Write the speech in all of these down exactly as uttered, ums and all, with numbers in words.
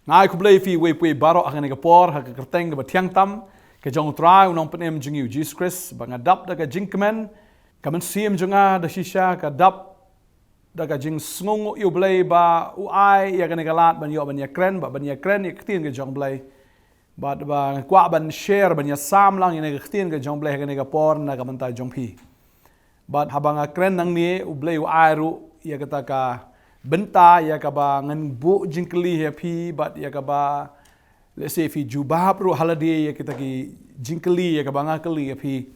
Nga ai khublei phi wei phi baroh ha kane ka por, ha ka kyrteng kaba thiang tam ka jong U Trai, U Nongpynim jong ngi U Jisu Khrist, ba nga dap da ka jingkmen, ka mynsiem jong nga da shisha ka dap da ka jingsngewnguh ïa U Blei ba u ai ïa kane ka lad ban ïoh ban ïakren, ba ban ïakren ïa ka ktien ka jong U Blei. Bad ba nga kwah ban share, ban ïasam lang ïa kane ka ktien ka jong U Blei ha kane ka por na ka bynta jong phi. Bad haba nga kren nangne, U Blei u ai ruh ïa kata ka bynta ïa kaba ngan buh jingkylli ha phi, bad ïa kaba, let's say, phi jubab ruh ha lade ïa kita ki jingkylli ïa kaba nga kylli ha phi.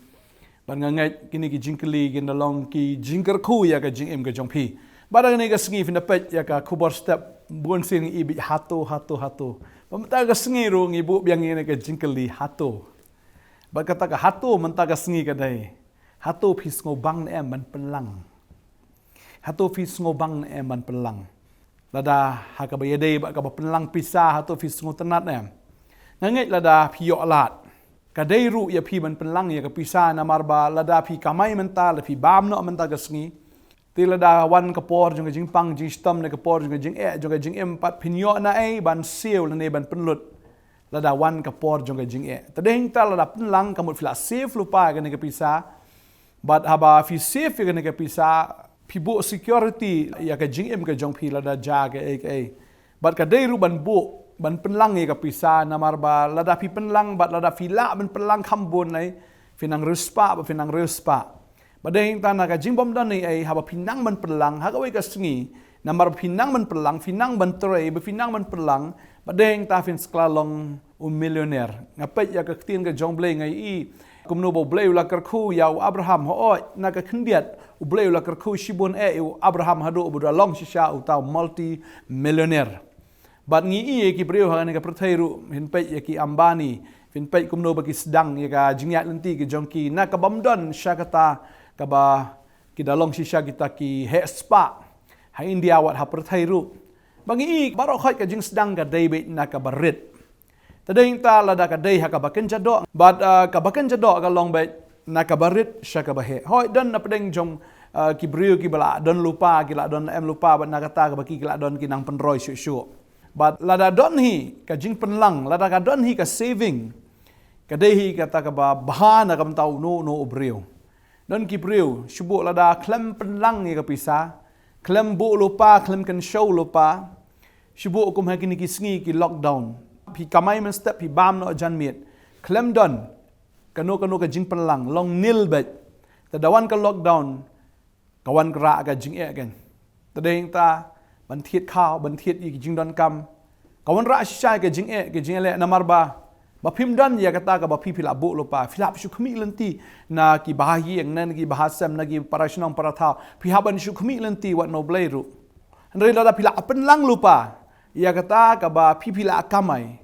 Bad nga ngeit kine ki jingkylli kin da long ki jingkyrkhu ïa ka jingim ka jong phi. Bad ha kane ka sngi phin da peit ïa ka khubor step, bun sien ngi i beit hato, hato, hato. Bad mynta ka sngi ruh ngi buh biang ïa kane ka jingkylli hato. Bad kata ka hato mynta ka sngi ka dei, hato phi sngewbang ne em ban pynlang? Hato phi sngewbang ne em ban pynlang? Lada ha kaba ïadei bad kaba pynlang pisa, hato phi sngewtynnat ne em? Nga ngeit lada phi ïoh lad, ka dei ruh ïa phi ban pynlang ïa ka pisa, namar ba lada phi kamai mynta, lada phi bam noh mynta ka sngi, te lada wan ka por jong ka jingpang jingshitom ne ka por jong ka jingeh jong ka jingim, pat phin ïoh naei ban siew lane ban pynlut lada wan ka por jong ka jingeh. Te dei hangta lada pynlang, ka mut phi la save lypa ïa kane ka pisa. Bad haba phi save ïa kane ka pisa, phi buh security ïa ka jingim ka jong phi lada jia kaei kaei. Bad ka dei ruh ban buh, ban pynlang ïa ka pisa, namar ba lada phi pynlang bad lada phi lah ban pynlang kham bun, ai, phin nang riewspah, ba phin nang riewspah. Bad dei hangta na ka jingbymdon eiei, haba phi nang ban pynlang ha kawei ka sngi, namar ba phi nang ban pynlang, phi nang ban trei, ba phi nang ban pynlang, bad dei hangta phin sa kylla long u millionaire. Nga peit ïa ka ktien ka jong U Blei, nga i kumno ba U Blei u la kyrkhu ïa u Abraham, hooid, na ka khyndiat U Blei u la kyrkhu shibun eh ïa u Abraham haduh ba u da long shisha uta u multi millionaire. Bad ngi i ïa ki briew ha kane ka pyrthei ruh, phin peit ïa ki Ambani, phin peit kumno ba ki sdang ïa ka jingïaid lynti ka jong ki, na ka bym don sha kata kaba ki da long shisha kita ki heh spah ha India wat ha pyrthei ruh. Ba ngi i baroh khoit ka jingsdang ka dei beit na kaba rit. Te dei hangta lada ka dei ha kaba kynja doh, bad, ah, kaba kynja doh ka long beit na kaba rit sha kaba heh. Hooid, don na pdeng jong, ah, ki briew kiba la don lypa, ki la don em lypa, bad na kata kaba ki, ki la don ki nang pynroi shuh shuh. Bad lada don hi ka jingpynlang, lada ka don hi ka saving, ka dei hi kata kaba bha na ka bynta uno uno u briew. Don ki briew, shu buh lada khlem pynlang ïa ka pisa, khlem buh lypa, khlem kynshew lypa, shu buh kum ha kine ki sngi ki lockdown, phi kamai mynstep, phi bam noh janmiet, khlem don kano kano ka jingpynlang, long nil beit. Te da wan ka lockdown, ka wanrah ka jingeh kein. Te dei hangta ban thied khaw, ban thied ïa ki jingdonkam. Ka wanrah shisha ka jingeh, ka jingleh, namar ba, ba phim don ïa kata kaba phi, phi lah buh lypa, phi lah shu khmih lynti na ki bahaïing, na ki bahasem, na ki para shnong para thaw, phi hap ban shu khmih lynti wat na U Blei ruh. Hynrei lada phi lah pynlang lypa ïa kata kaba phi, phi lah kamai,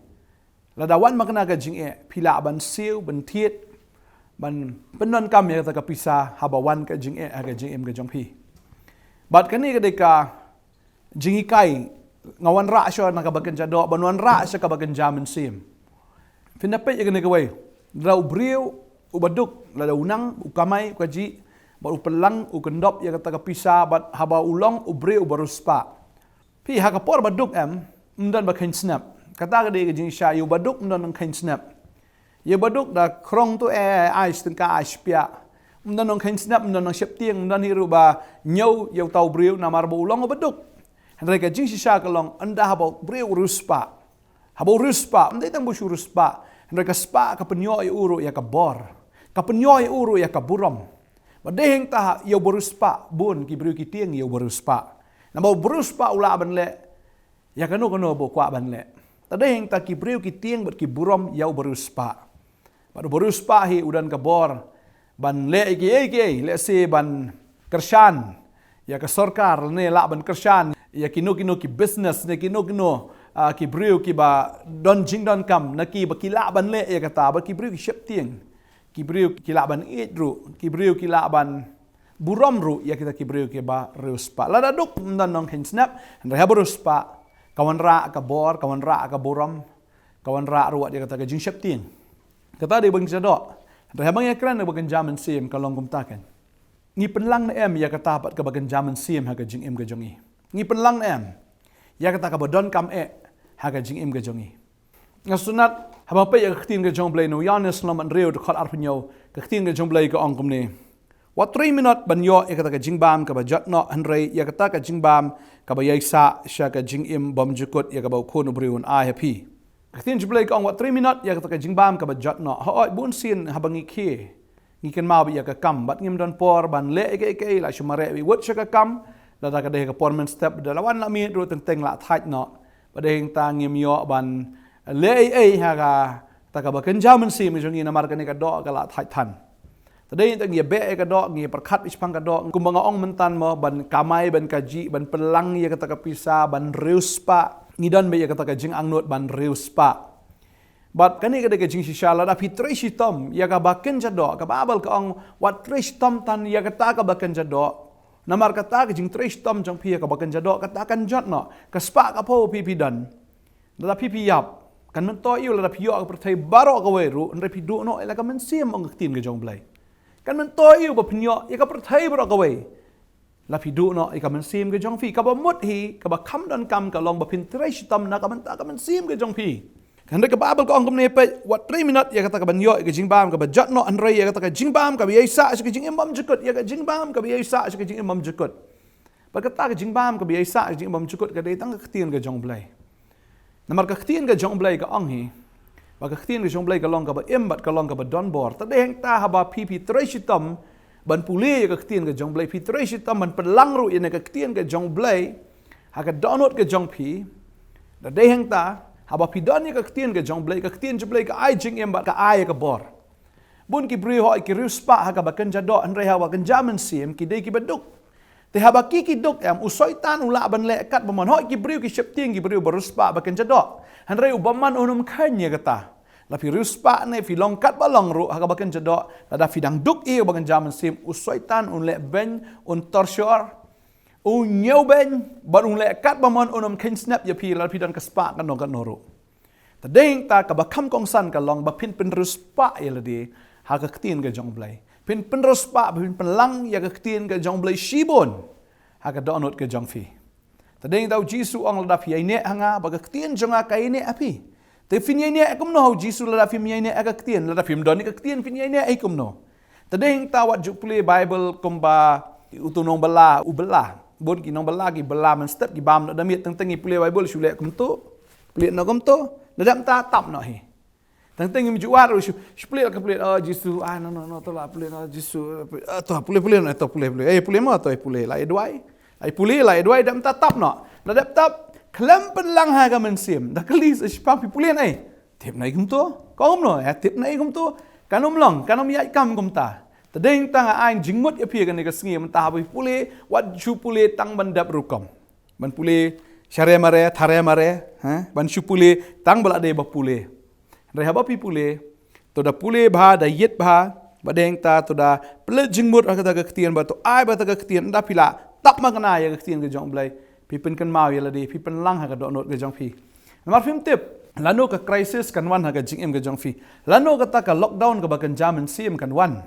lada wan ma kane ka jingeh, phi lah ban siew, ban thied, ban pyndonkam ïa kata ka pisa haba wan ka jingeh ha ka jingim ka jong phi. Bad kane ka dei ka jinghikai, nga wanrah shuh na kaba kynja doh, ban wanrah shuh kaba kynja mynsiem. Phin da peit ïa kane kawei, lada u briew u baduk, lada u nang, u kamai, u kajih, bad u pynlang, u kyndop ïa kata ka pisa, bad haba u long u briew uba riewspah. Phi, ha ka por baduk em, ym don ba kheiñ snep. Kata ka dei ka jingshisha, ïa u baduk ym don kheiñ snep. Ïa u baduk da khrong tu, eh, ai shi tyngka, ai shi piah. Ym don kheiñ snep, ym don sheptieng, ym don hi ruh ba ñiew ïa uta u briew namar ba u long u baduk. Hynrei ka jingshisha ka long, ynda haba u briew u riewspah. Haba u riewspah, ym dei tang ba shu riewspah, hynrei ka spah ka pynïoh ïa u ruh ïa ka bor. Ka pynïoh ïa u ruh ïa ka burom. Bad dei hangta ïa uba riewspah, bun ki briew ki tieng ïa uba riewspah. Namar uba riewspah u lah ban leh ïa kano kano ba u kwah ban leh. Te dei hangta ki briew ki tieng bad ki burom ïa uba riewspah. Bad uba riewspah hi u don ka bor ban leh ïa kiei kiei, lehse ban kyrshan ïa ka sorkar, ne lah ban kyrshan ïa kino kino ki business, ne kino kino, ah, ki briew kiba don jingdonkam, na kiba ki lah ban leh ïa kata, bad ki briew ki sheptieng, ki briew ki lah ban ïeit ruh, ki briew ki lah ban burom ruh ïa kita ki briew kiba riewspah. Lada duk ym don kheiñ snep, hynrei haba riewspah, ka wanrah ka bor, ka wanrah ka burom, ka wanrah ruh ïa kata ka jingsheptieng. Kata dei ba kynja doh. Hynrei haba ngi ïakren ba kynja mynsiem, ka long kumta kein. Ngi pynlang ne em ïa kata pat kaba kynja mynsiem ha ka jingim ka jong ngi? Ngi pynlang ne em ïa kata kaba donkam eh, ha ka jingim ka jong ngi. Nga sngewtynnat haba peit ïa ka ktien ka jong U Blei na u Ïoannis lynnong ba hynriew dkhot arphew hynñiew, ka ktien ka jong U Blei ka ong kumne: Wat trei minot ban ïoh ïa kata ka jingbam kaba jot noh, hynrei ïa kata ka jingbam kaba ïaisah sha ka jingim bymjukut, ïa kaba U Khun u briew un ai ha phi. Ka ktien jong U Blei ka ong: Wat trei minot ïa kata ka jingbam kaba jot noh. Hooid, bun sien haba ngi khie, ngi kynmaw beit ïa ka kam bad ngim don por ban leh ïa kaei kaei, la shu mareh beit wut sha ka kam. Lada ka dei ka por mynstep, da la wan la miet ruh teng teng la thait noh. Bad hangta ngim ïoh ban leh ei ei ha kata kaba kynja mynsiem jong ngi, namar kane ka doh ka la thait than. Te dei tang ngi ïa beh ïa ka doh, ngi ïa pyrkhat beit shaphang ka doh, kumba nga ong mynta mo, ban kamai, ban kajih, ban pynlang ïa kata ka pisa, ban riewspah. Ngi don beit ïa kata ka jingangnud ban riewspah. Bad kane ka dei ka jingshisha, lada phi trei shitom ïa kaba kynja doh, ka Baibl ka ong: Wat trei shitom than ïa kata kaba kynja doh. Namar kata ka jingtrei shitom jong phi ïa kaba kynja doh, kata kan jot noh. Ka spah ka phew phi phi don, lada phi phi ïap, kan myntoi aïu lada phi ïoh ka pyrthei baroh kawei ruh, hynrei phi duh noh ïa la ka mynsiem, ong ka ktien ka jong U Blei. Kan myntoi aïu ba phin ïoh ïa ka pyrthei baroh kawei, la phi duh noh ïa ka mynsiem ka jong phi. Kaba mut hi, kaba kham donkam ka long ba phin trei shitom na ka bynta ka mynsiem ka jong phi. Hynrei ka Baibl ka ong kumne, peit: Wat trei minot ïa kata kaban ïoh ïa ka jingbam kaba jot noh, hynrei ïa kata ka jingbam kaba ïaisah sha ka jingim bymjukut, ïa ka jingbam kaba ïaisah sha ka jingim bymjukut. Bad kata ka jingbam kaba ïaisah sha ka jingim bymjukut ka dei tang ka ktien ka jong U Blei. Namar ka ktien ka jong U Blei ka ong hi ba ka ktien ka jong U Blei ka long kaba im bad ka long kaba don bor. Te dei hangta haba phi phi trei shitom ban pule ïa ka ktien ka jong U Blei, phi trei shitom ban pynlang ruh ïa kane ka ktien ka jong U Blei ha ka dohnud ka jong phi. Te dei hangta haba phi don ïa ka ktien ka jong U Blei, ka ktien jong U Blei ka ai jingim bad ka ai ïa ka bor. Bun ki briew hooid ki riewspah ha kaba kynja doh, hynrei ha kaba kynja mynsiem ki dei kiba duk. Te haba ki ki duk em, u Soitan u lah ban leh katba mon. Hooid ki briew ki sheptieng ki briew ba riewspah ba kynja doh, hynrei u bymman un ym kheiñ ïa kata. La phi riewspah ne phi long katba long ruh ha kaba kynja doh, lada phi dang duk ïa kaba kynja mynsiem, u Soitan un leh beiñ, un torture, u ñiew beiñ, bad un leh katba mon, un ym kheiñ snep ïa phi lada phi don ka spah kano kano ruh. Te dei hangta kaba kham kongsan ka long ba phin pynriewspah ïa lade ha ka ktien ka jong U Blei. Phin pynriewspah, ba phin pynlang ïa ka ktien ka jong U Blei shibun ha ka dohnud ka jong phi. Te dei hangta U Jisu u ong: Lada phi ïaineh ha nga, ba ka ktien jong nga ka ïaineh ha phi. Te phin ïaineh kumno ha U Jisu lada phim ïaineh ha ka ktien? Lada phim don ïa ka ktien phin ïaineh hi kumno? Te dei hangta wat ju pule Baibl kumba uto u nongbylla u bylla. Bun ki nongbylla ki bylla mynstep, ki bam noh da miet, teng teng ngi pule Baibl shu leh kumto, pule noh kumto, lada mynta tap noh hi. Teng teng ngim ju wad ruh, shu, shu pule la ka pule, oh Jisu, ah, no no no, to la pule noh Jisu, eh, to pule pule noh, to pule pule, eh, pule mo, to pule, la ïa duwai, la ïa pule, la ïa duwai, da mynta tap noh. Lada tap, khlem pynlang ha ka mynsiem, da kylli sa shiphang, phi pule noh ei? Tip noh ei kumto? Ka ong kumno, eh, tip noh ei kumto? Kan ym long, kan ym ïaid kam kumta. Te dei hangta nga ai jingmut ïa phi ha kane ka sngi mynta, haba phi pule, wat shu pule tang ban dep rukom, ban pule share mare, thare mare, ha? Ban shu pule tang ba la dei ba pule. Hynrei haba phi pule, to da pule bha, da ïit bha, bad dei hangta to da pynleit jingmut ha kata ka ktien, bad to ai bad kata ka ktien, ynda phi la tap makna ïa ka ktien ka jong U Blei, phi pynkynmaw ïa lade, phi pynlang ha ka dohnud ka jong phi. Namar phim tip lano ka crisis kan wan ha ka jingim ka jong phi, lano kata ka lockdown kaba kynja mynsiem kan wan.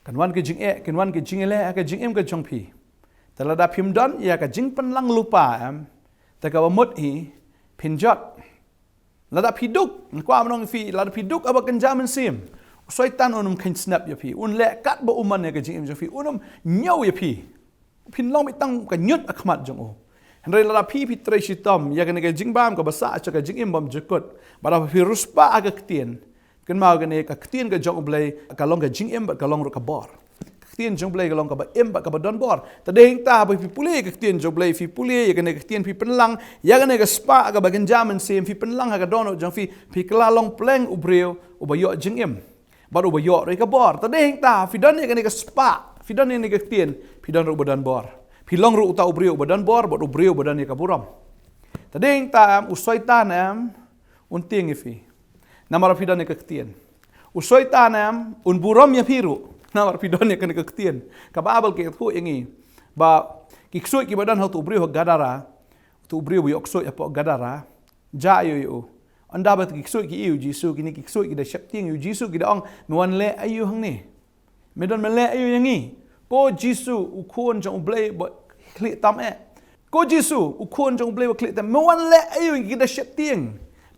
Kan wan ka jingeh, kan wan ka jingïaleh ha ka jingim ka jong phi. Te lada phim don ïa ka jingpynlang lypa em, te kaba mut hi phin jot. Lada phi duk, nga kwah ban ong ïa phi, lada phi duk ha kaba kynja mynsiem, u Soitan un ym kheiñ snep ïa phi, un leh katba u mon ïa ka jingim jong phi, un ym ñiew ïa phi. Phin long beit tang ka ñiut ha khmat jong u. Hynrei lada phi phi trei shitom ïa kane ka jingbam kaba sah sha ka jingim bymjukut, bad haba phi riewspah ha ka ktien, kynmaw kane ka ktien ka jong U Blei ka long ka jingim bad ka long ruh ka bor. Ka ktien jong U Blei ka long kaba im bad kaba don bor. Te dei hangta haba phi pule ïa ka ktien jong U Blei, phi pule ïa kane ka ktien, phi pynlang ïa kane ka spah kaba kynja mynsiem, phi pynlang ha ka dohnud jong phi, phi kylla long pleng u briew uba ïoh jingim bad uba ïoh ruh ïa ka bor. Te dei hangta phi don ïa kane ka spah, phi don ïa kane ka ktien, phi don ruh uba don bor. Phi long ruh uta u briew uba don bor bad u briew uba don ïa ka burom. Te dei hangta em, u Soitan em, un tieng ïa phi, namar phi don ïa ka ktien. U Soitan em, un burom ïa phi ruh, namar phi don ïa kane ka ktien. Ka Baibl ka ïathuh ïa ngi ba ki ksuid kiba don ha uto u briew ha Gadara, uto u briew uba ïoh ksuid hapoh Gadara, jia aïu ïa u? Ynda ba ki ksuid ki ïohi ïa u Jisu, kine ki ksuid ki da sheptieng ïa u Jisu, ki da ong, me wan leh aïu hangne? Me don me leh aïu ïa ngi, ko Jisu, u Khun jong U Blei ba khlieh tam eh? Ko Jisu, u Khun jong U Blei uba khlieh tam, me wan leh aïu ïa kine ki da sheptieng?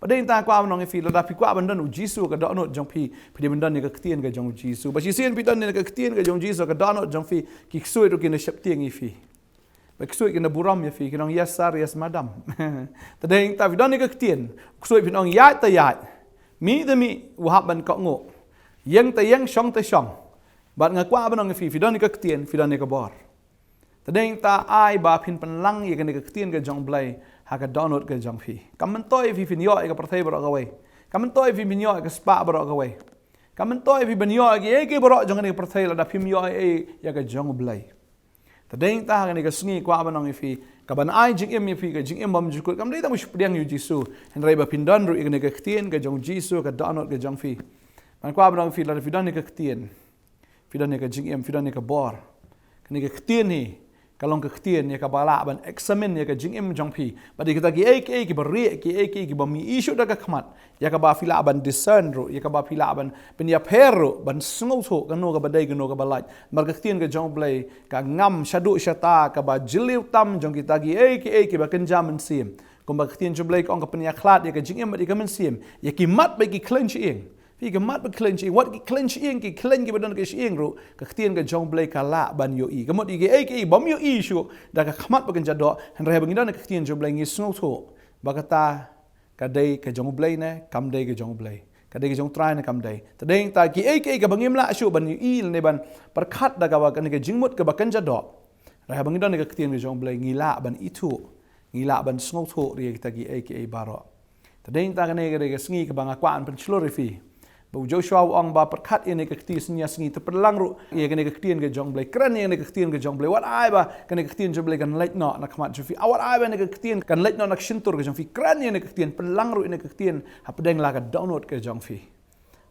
Bad dei tang kwah ban ong ïa phi, lada phi kwah ban don U Jisu ha ka dohnud jong phi, phi dei ban don ïa ka ktien ka jong U Jisu. Ba shisien phi don ïa ka ktien ka jong U Jisu ha ka dohnud jong phi, ki ksuid ruh kin da sheptieng ïa phi. Ba ki ksuid kin da burom ïa phi, kin ong yes sir, yes madam. Te dei tang phi don ïa ka ktien, u ksuid phin ong ïaid te ïaid, mih te mih, u hap ban kohnguh, ïeng te ïeng, shong te shong. Bad nga kwah ban ong ïa phi, phi don ïa ka ktien, phi don ïa ka bor. Te dei tang ai ba phin pynlang ïa kane ka ktien ka jong U Blei ha ka dohnud ka jong phi. Kam myntoi phi phin ïoh ïa ka pyrthei baroh kawei. Kam myntoi phi phin ïoh ïa ka spah baroh kawei. Kam myntoi phi ban ïoh ïa kiei kiei baroh jong kane ka pyrthei lada phim ïoh ei ei ïa ka jong U Blei. Te dei tang ha kane ka sngi kwah ban ong ïa phi, kaban ai jingim ïa phi, ka jingim bymjukut kam dei tang ba shu pdiang ïa U Jisu, hynrei ba phin don ruh ïa kane ka ktien ka jong U Jisu ha ka dohnud ka jong phi. Ban kwah ban ong ïa phi, lada phi don ïa ka ktien, phi don ïa ka jingim, phi don ïa ka bor. Kane ka ktien hi ka long ka ktien ïa kaba lah ban examine ïa ka jingim jong phi. Bad ïa kita kiei kiei kiba rieh, kiei kiei kiba ym ïohi shuh da ka khmat, ïa kaba phi lah ban discern ruh, ïa kaba phi lah ban pynïapher ruh, ban sngewthuh kano kaba dei, kano kaba lait. Namar ka ktien ka jong U Blei ka ngam shaduh shata kaba jylliew tam jong kita kiei kiei kiba kynja mynsiem. Kumba ka ktien jong U Blei ka ong, ka pynïakhlad ïa ka jingim bad ïa ka mynsiem, ïa ki mat bad ïa ki khleiñ shyieng. Phi, ki mat bad khleiñ shyieng, wat ki khleiñ shyieng, ki khleiñ kiba don ka shyieng ruh, ka ktien ka jong U Blei ka lah ban ïohi. Ka mut ïa kiei kiei bym ïohi shuh da ka khmat ba kynja doh, hynrei haba ngi don ka ktien jong U Blei ngi sngewthuh ba kata ka dei ka jong U Blei ne kam dei ka jong U Blei, ka dei ka jong U Trai ne kam dei. Te dei tang kiei kiei kaba ngim lah shuh ban ïohi lane ban pyrkhat da kaba kane ka jingmut kaba kynja doh, hynrei haba ngi don ka ktien ka jong U Blei ngi lah ban ithuh, ngi lah ban sngewthuh ïa kita kiei kiei baroh. Te dei tang kane ka dei ka sngi kaba nga kwah ban pynshlur ïa phi. Ba u Joshua u ong ba pyrkhat ïa kane ka kti synñia sngi, te pynlang ruh ïa kane ka ktien ka jong U Blei, kren ïa kane ka ktien ka jong U Blei. Wat ai ba kane ka ktien jong U Blei kan leit noh na khmat jong phi. Wat ai ba kane ka ktien kan leit noh na ka shyntur ka jong phi. Kren ïa kane ka ktien, pynlang ruh ïa kane ka ktien hapdeng la ka dohnud ka jong phi.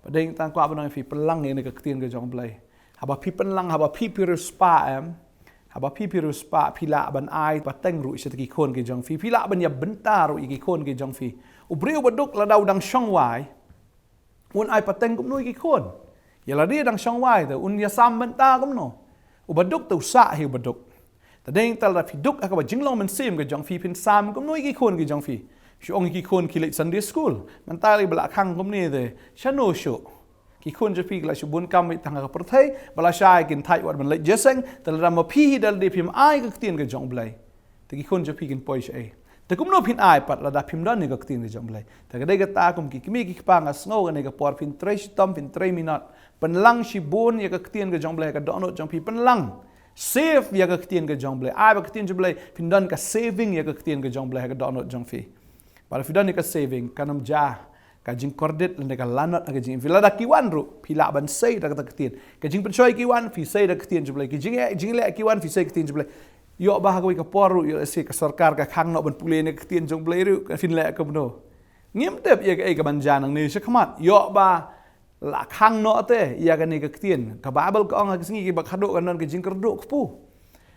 Bad dei tang kwah ban ong ïa phi, pynlang ïa kane ka ktien ka jong U Blei. Haba phi pynlang, haba phi phi riewspah, em, haba phi phi riewspah, phi lah ban ai pateng ruh sha kita ki khun ki jong phi. Phi lah ban ïa bynta ruh ïa ki khun ki jong phi. U briew uba duk lada u dang shong wai, un ai pateng kumno ïa ki khun? Ïa lade dang shong wai te un ïa sam bynta kumno? Uba duk te u sah hi uba duk. Te dei tang lada phi duk ha kaba jinglong mynsiem ka jong phi, phin sam kumno ïa ki khun ki jong phi? Shu ong ïa ki khun ki leit Sunday school. Mynta lei ba la khang kumne te shano shuh? Ki khun jong phi ki la shu bun kam beit tang ha ka pyrthei, ba la shai kin thait wat ban leit jingïaseng. Te lada ma phi hi da lade phim ai ka ktien ka jong U Blei, te ki khun jong phi kin poi shaei? Te kumno phin ai pat lada phim don ïa ka ktien ka jong U Blei? Te ka dei kata kum ki kmie ki kpa, nga sngew kane ka por phin trei shitom, phin trei minot, pynlang shibun ïa ka ktien ka jong U Blei ha ka dohnud jong phi, pynlang. Save ïa ka ktien ka jong U Blei. Ai ba ka ktien jong U Blei, phin don ka saving ïa ka ktien ka jong U Blei ha ka dohnud jong phi. Bad lada phi don ïa ka saving, kan ym jia ka jingkordit lane ka lanot ha ka jingim phi. Lada ki wan ruh, phi lah ban sei da kata ka ktien. Ka jingpynshoi ki wan, phi sei da ka ktien jong U Blei. Ki jing, jingleh ki wan, phi sei ka ktien jong U Blei. Ïoh ba ha kawei ka por ruh, ïoh lehse ka sorkar ka khang noh ban pule ïa ka ktien jong U Blei ruh, phin leh kumno? Ngim tip ïa kaei kaban jia nangne shakhmat. Ïoh ba la khang noh te ïa kane ka ktien. Ka Baibl ka ong ha ki sngi kiba khadduh kan don ka jingkyrduh kpu.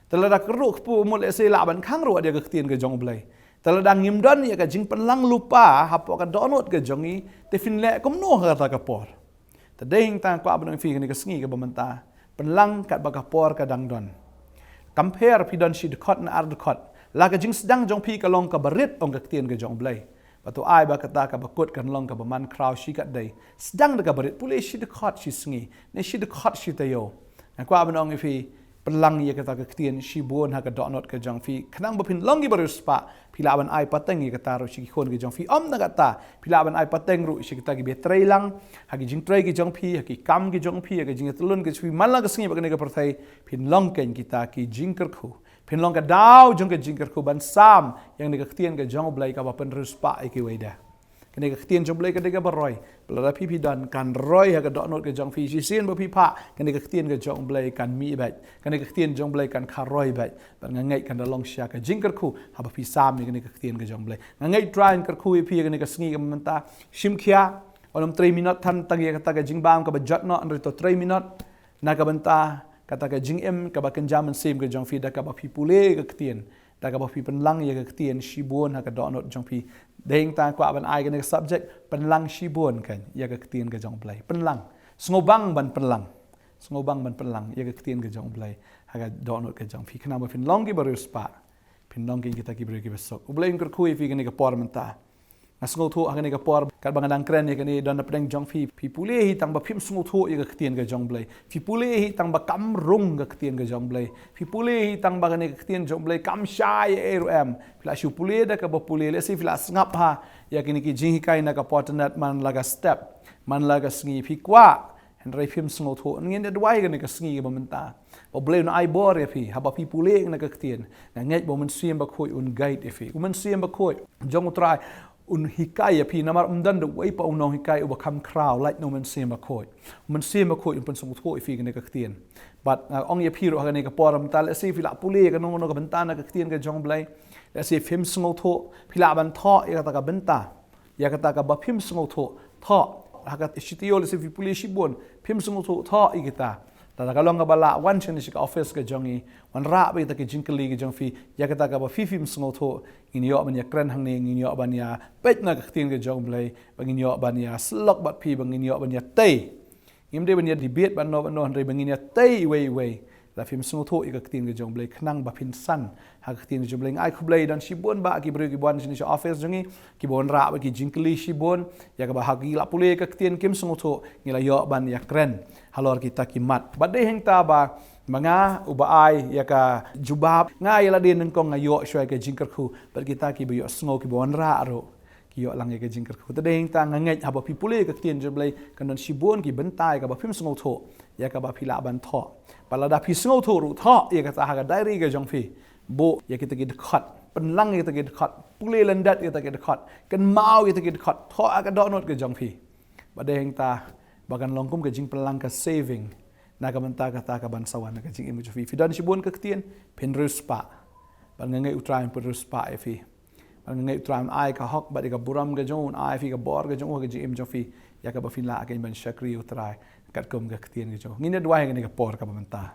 Te lada kyrduh kpu, mut lehse lah ban khang ruh ïa ka ktien ka jong U Blei. Te lada ngim don ïa ka jingpynlang lypa hapoh ka dohnud ka jong ngi, te phin leh kumno ha kata ka por? Te dei tang kwah ban ong ïa phi kane ka sngi kaba mynta, pynlang katba ka por ka dang don. Kam pher phi don shi dkhot ne ar dkhot. La ka jingsdang jong phi ka long kaba rit, ong ka ktien ka jong U Blei. Bad to ai ba kata kaba kut kan long kaba man khraw shikatdei. Sdang da kaba rit, pule shi dkhot shi sngi, ne shi dkhot shi taïew. Nga kwah ban ong ïa phi, pynlang ïa kata ka ktien shibun ha ka dohnud ka jong phi, khnang ba phin long kiba riewspah. Phi lah ban ai pateng ïa kata ruh sha ki khun ki jong phi. Ym tang kata, phi lah ban ai pateng ruh sha kita kiba trei lang ha ki jingtrei ki jong phi, ha ki kam ki jong phi, ha ki jingïatyllun ki jong phi. Man la ka sngi bad kane ka pyrthei, phin long keiñ kita ki jingkyrkhu. Phin long ka daw jong ka jingkyrkhu ban sam ïa kane ka ktien ka jong U Blei kaba pynriewspah ïa kiwei de. Kane ka ktien jong U Blei ka dei kaba roi. Lada phi phi don, kan roi ha ka dohnud ka jong phi. Shisien ba phi phah, kane ka ktien ka jong U Blei kan mih beit. Kane ka ktien jong U Blei kan kharoi beit. Bad nga ngeit kan da long shisha ka jingkyrkhu haba phi sam ïa kane ka ktien ka jong U Blei. Nga ngeit U Trai un kyrkhu ïa phi ïa kane ka sngi kaba mynta. Shim khia, wat nym trei minot than tang ïa kata ka jingbam kaba jot noh, hynrei to trei minot na ka bynta kata ka jingim kaba kynja mynsiem ka jong phi da kaba phi pule ïa ka ktien, da kaba phi pynlang ïa ka ktien shibun ha ka dohnud jong phi. Dei tang kwah ban ai kane ka subject, pynlang shibun keiñ ïa ka ktien ka jong U Blei. Pynlang. Sngewbang ban pynlang. Sngewbang ban pynlang ïa ka ktien ka jong U Blei ha ka dohnud ka jong phi, khnang ba phin long kiba riewspah. Phin long kin kita ki briew kiba suk. U Blei un kyrkhu ïa phi kane ka por mynta. Nga sngewthuh ha kane ka por, katba nga dang kren ïa kane, don na pdeng jong phi, phi pule hi tang ba phim sngewthuh ïa ka ktien ka jong Blei. Phi pule hi tang ba kam rung ka ktien ka jong Blei. Phi pule hi tang ba kane ka ktien jong Blei kam shai ei ruh em. Phi la shu pule da kaba pule, lehse phi la sngap ha ïa kine ki jinghikai na ka por tynat man la ka step, man la ka sngi, phi kwah. Hynrei phim sngewthuh. Ngin ïa duwai kane ka sngi kaba mynta, ba U Blei un ai bor ïa phi, haba phi pule na ka ktien. Nga ngeit ba U Mynsiem Bakhuid un guide ïa phi. U Mynsiem Bakhuid jong U Trai un hikai ïa phi, namar ym don da uwei pat u nonghikai uba kham khraw lait na U Mynsiem Bakhuid. U Mynsiem Bakhuid un pynsngewthuh ïa phi kane ka ktien. Bad nga ong ïa phi ruh ha kane ka por mynta, lehse phi la pule ïa kano kano ka bynta na ka ktien ka jong Blei, lehse phim sngewthuh, phi lah ban thoh ïa kata ka bynta. Ïa kata kaba phim sngewthuh, thoh. Ha ka shi taïew lehse phi pule shibun, phim sngewthuh, thoh ïa kita. Lada ka long kaba lah, wan shane sha ka office ka jong ngi, wanrah bad kita ki jingkylli ka jong phi. Ïa kata kaba phi phim sngewthuh, ngin ïoh ban ïa kren hangne, ngin ïoh ban ïa peit na ka ktien ka jong Blei, ba ngin ïoh ban ïa sylloh bad phi, ba ngin ïoh ban ïa tei. Ngim dei ban ïa debate bad no bad no, hynrei ba ngin ïa tei iwei iwei. Lada phim sngewthuh ïa ka ktien ka jong Blei, khnang ba phin san ha ka ktien ka jong Blei. Nga ai khublei, don shibun bah ki briew kiba wan shane sha office jong ngi, kiba wanrah bad ki jingkylli shibun, ïa kaba ha ki la pule ïa ka ktien kim sngewthuh, ngi la ïoh ban ïa kren halor kita ki mat. Bad dei hangta ba ma nga uba ai ïa ka jubab, nga ïa lade nyngkong nga ïoh shuwa ïa ka jingkyrkhu, bad kita kiba ïohsngew, kiba wanrah ruh ki ïoh lang ïa ka jingkyrkhu. Te dei hangta nga ngeit haba phi pule ïa ka ktien jong Blei, kan don shibun ki bynta ïa kaba phim sngewthuh, ïa kaba phi lah ban thoh. Bad lada phi sngewthuh ruh, thoh ïa kata ha ka diary ka jong phi. Buh ïa kita ki dkhot, pynlang ïa kita ki dkhot, pule lyndet ïa kita ki dkhot, kynmaw ïa kita ki dkhot, thoh ha ka dohnud ka jong phi. Bad dei hangta ba kan long kum ka jingpynlang, ka saving na ka bynta kata kaban sa wan na ka jingim ka jong phi. Phi don shibun ka ktien, phin riewspah. Bad nga ngeit U Trai un pynriewspah ïa phi. Bad nga ngeit U Trai un ai ka hok bad ïa ka burom ka jong u, un ai phi ka bor ka jong u ha ka jingim jong phi, ïa kaba phin lah ban shakri ïa U Trai katkum ka ktien ka jong u. Ngin ïa duwai ha kane ka por kaba mynta.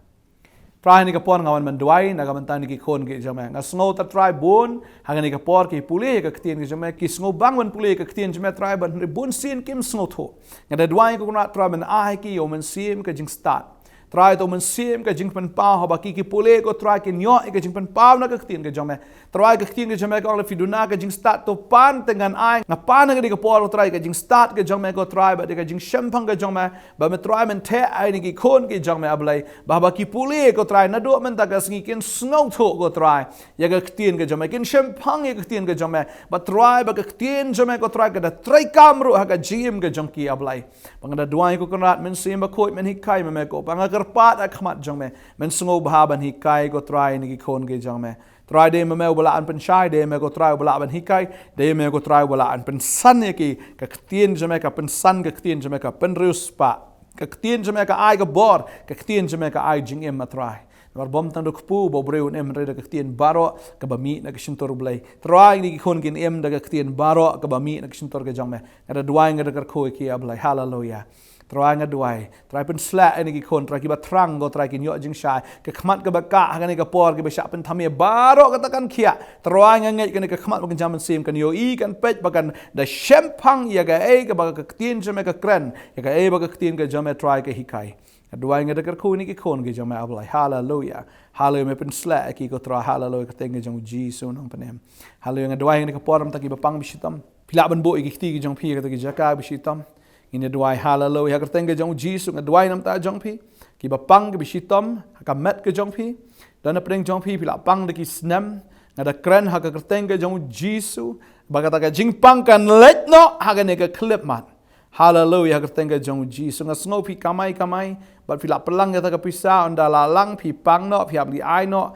Trai, ha kane ka por nga wan ban duwai na ka bynta kine ki khun ki jong me. Nga sngew, Trai, bun ha kane ka por ki pule ïa ka ktien ka jong me, ki sngewbang ban pule ïa ka ktien jong me, Trai, bad hynrei bun sien kim sngewthuh. Nga da duwai, ko Kynrad, Trai, ban ai ha ki, ïa U Mynsiem, ka jingstad. Trai, to U Mynsiem, ka jingpynpaw, haba ki ki pule, ko Trai, kin ïoh ïa ka jingpynpaw na ka ktien ka jong me. Trai, ka ktien ka jong me ka ong, lada phi duna ka jingstad, to pan te ngan ai. Nga pan ha kane ka por, Trai, ka jingstad ka jong me, ko Trai, bad ka jingshemphang ka jong me, ba me, Trai, men theh ïa kine ki khun ki jong me, A Blei, ba haba ki pule, ko Trai, naduh mynta ka sngi kin sngewthuh, ko Trai, ïa ka ktien ka jong me, kin shemphang ïa ka ktien ka jong me. Bad Trai, ba ka ktien jong me, ko Trai, ka da treikam ruh ha ka jingim ka jong ki, A Blei. Ba nga da duwai, ko Kynrad, Mynsiem Bakhuid, men hikai ma me, ko Pa. Nga kyrpad ha khmat jong me, men sngewbha ban hikai, ko Trai, ïa kine ki khun ki jong me. Trai, dei ma me uba lah ban pynshai, dei ma me, ko Trai, uba lah ban hikai, dei ma me, ko Trai, uba lah ban pynsan ïa ki. Ka ktien jong me ka pynsan, ka ktien jong me ka pynriewspah, ka ktien jong me ka ai ka bor, ka ktien jong me ka ai jingim, A Trai. Namar bym tang da u kpu ba u briew un im, hynrei da ka ktien baroh kaba mih na ka shyntur U Blei. Trai, kine ki khun kin im da ka ktien baroh kaba mih na ka shyntur ka jong me. Nga da duwai, nga da kyrkhu ïa ki, A Blei. Haleluia. Trai, nga duwai, Trai, pynshlur ïa kine ki khun, Trai, kiba thrang, ko Trai, kin ïoh jingshai. Ka khmat kaba kah ha kane ka por, kiba shah pynthame baroh kata kan khiah. Trai, nga ngeit kane ka khmat ba kan jam mynsiem, kan ïohi, kan peit, ba kan da shemphang ïa kaei kaba ka ktien jong me ka kren, ïa kaei ba ka ktien ka jong me, Trai, ka hikai. Nga duwai, nga da kyrkhu ïa kine ki khun ki jong me, A Blei. Haleluia. Haleluia, me pynshlur ïa ki, ko Trai. Haleluia, ha ka kyrteng ka jong U Jisu u nongpynim. Haleluia, nga duwai, ha kane ka por, mynta kiba pang ba shitom, phi lah ban buh ïa ki kti ki jong phi ha kata ka jaka ba shitom. Ngin ïa duwai, haleluia, ha ka kyrteng ka jong U Jisu nga duwai na ka bynta jong phi. Kiba pang kiba shitom ha ka met ka jong phi, don na pdeng jong phi, phi lah pang da ki snem. Nga da kren ha ka kyrteng ka jong U Jisu, ba kata ka jingpang kan leit noh ha kane ka khyllipmat. Haleluia, ha ka kyrteng ka jong U Jisu. Nga sngew phi kamai kamai, bad phi lah pynlang ïa kata ka pisa, ynda la lang phi pang noh, phi hap ban ai noh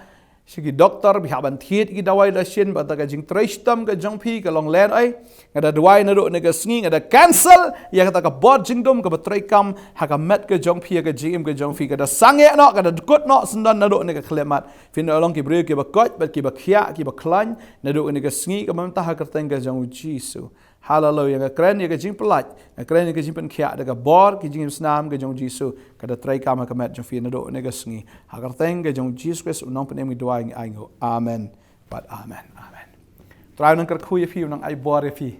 sha ki doktor, phi hap ban thied ki dawai dashin, bad kata ka jingtrei shitom ka jong phi ka long lehnohei. Nga da duwai naduh kane ka sngi, nga da cancel ïa kata ka bor jingdum kaba treikam ha ka met ka jong phi, ha ka jingim ka jong phi, ka da sangeh noh, ka da dkut noh, syndon naduh kane ka khyllipmat. Phin da long ki briew kiba koit, bad kiba khiah, kiba khlaiñ, naduh kane ka sngi kaba mynta ha ka kyrteng ka jong U Jisu. Haleluia, nga kren ïa ka jingpyllait, nga kren ïa ka jingpynkhiah da ka bor ki jingim snam ka jong U Jisu, ka da treikam ha ka met jong phi naduh kane ka sngi. Ha ka kyrteng ka jong U Jisu Khrist u nongpynim ngi duwai, ngi ai nguh. Amen. Bad amen. Amen. Trai u nang kyrkhu ïa phi, u nang ai bor ïa phi.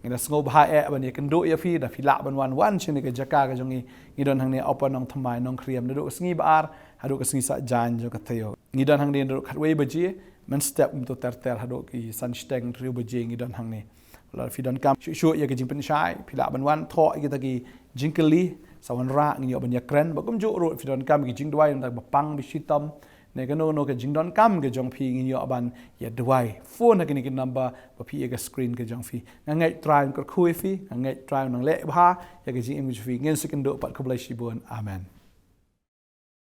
Ngi da sngewbha eh ban ïakynduh ïa phi, da phi lah ban wan, wan sha kane ka jaka ka jong ngi. Ngi don hangne ha Upper Nongthymmai, Nongkhriam, naduh ka sngi ba ar haduh ka sngi Saitjaiñ jong ka taïew. Ngi don hangne naduh khatwei baje mynstep kumto ter ter haduh ki san shiteng hynriew baje ngi don hangne. Lada phi donkam shuh shuh ïa ka jingpynshai, phi lah ban wan thoh ïa kita ki jingkylli, sa wanrah, ngin ïoh ban ïakren. Bad kumjuh ruh phi donkam ïa ki jingduwai na ka bynta ba pang ba shitom, ne kano kano ka jingdonkam ka jong phi, ngin ïoh ban ïa duwai. Phone ha kine ki number ba phi ïoh ha ka screen ka jong phi. Nga ngeit Trai un kyrkhu ïa phi, nga ngeit Trai un nang leh bha ïa ka jingim ka jong phi. Ngin sa ïakynduh pat, khublei shibun. Amen.